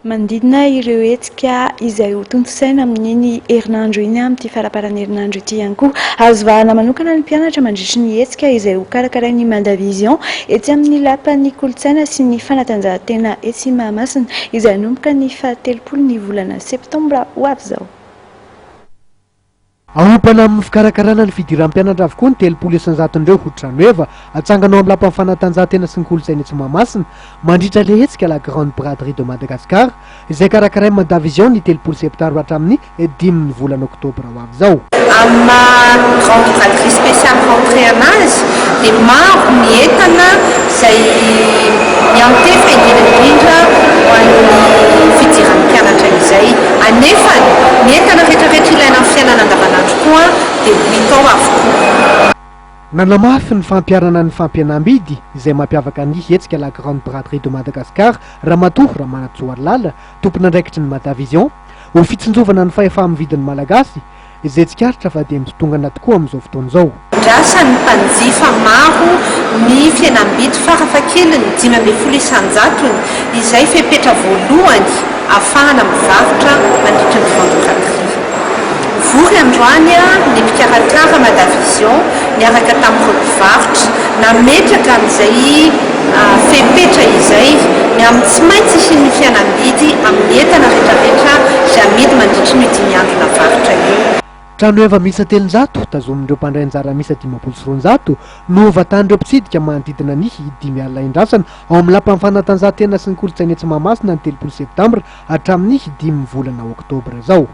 Manodidina ireo hetsika izay ho tontosaina amin'iny herinandro iny amin'ity faramparan'ny herinandro ity ihany koa. Azo vahana manokana ny mpianatra mandritry ny hetsika izay ho karakarain'ny Madavision etsy amin'ny Lapan'ny kolontsaina sy ny fanatanjahantena etsy Mahamasina izay hanomboka ny fahatelopolo ny volana septambra ho avy izao. Aompana amin'ny fikarakarana ny fidiran'ny mpianatra avokoa ny 30 isan-jaton'ireo ho tranoheva atsangana ao amin'ny Lapan'ny fanatanjahantena sy ny kolontsaina etsy Mahamasina mandritra ilay hetsika La Grande Braderie de Madagascar izay karakarain'ny Madavision ny 30 septambra hatramin'ny dimin'ny volana oktobra ho avy izao. Amin'ny maha Grande Braderie Spéciale Rentrée anazy dia maro ny entana izay miantefa indrindra indrindra ho an'ny fidiran'ny mpianatra izay. Anefany, ny entana rehetra rehetra ilaina amin'ny fiainana andavanandro koa dia ho hita ao avokoa. Nanamafy ny fampiharana ny fampihenam-bidy izay mampiavaka ny hetsika La Grande Braderie de Madagascar Ramatoa Ramanantsoarilala, tompon'andraikitry ny Madavision, ho fitsinjovana ny fahefa-mividin'ny Malagasy, izay tsikaritra fa dia mitotongana tokoa amin'izao fotoana izao. Andrasan'ny mpanjifa maro ny fihenam-bidy farafahakeliny 15 isan-jatony, izay fepetra voalohany ahafahana mivarotra mandritra ny Grande Braderie. Vory androany ny mpikarakara Madavision niaraka tamin'ireo mpivarotra, nametraka an'izay fepetra izay ny amin'ny tsy maintsy hisian'ny fihenam-bidy amin'ny entana rehetrarehetra izay amidy mandritry ny dimy androna varotra io. Tranoheva miisa 300, tazomin'ireo mpandray anjara miisa 250 no hovantan'ireo mpitsidika manodidina ny 50 indrasana ao amin'ny Lapan'ny fanatanjahantena sy ny kolontsaina etsy Mahamasina ny 30 septambra hatramin'ny dimy volana oktobra izao.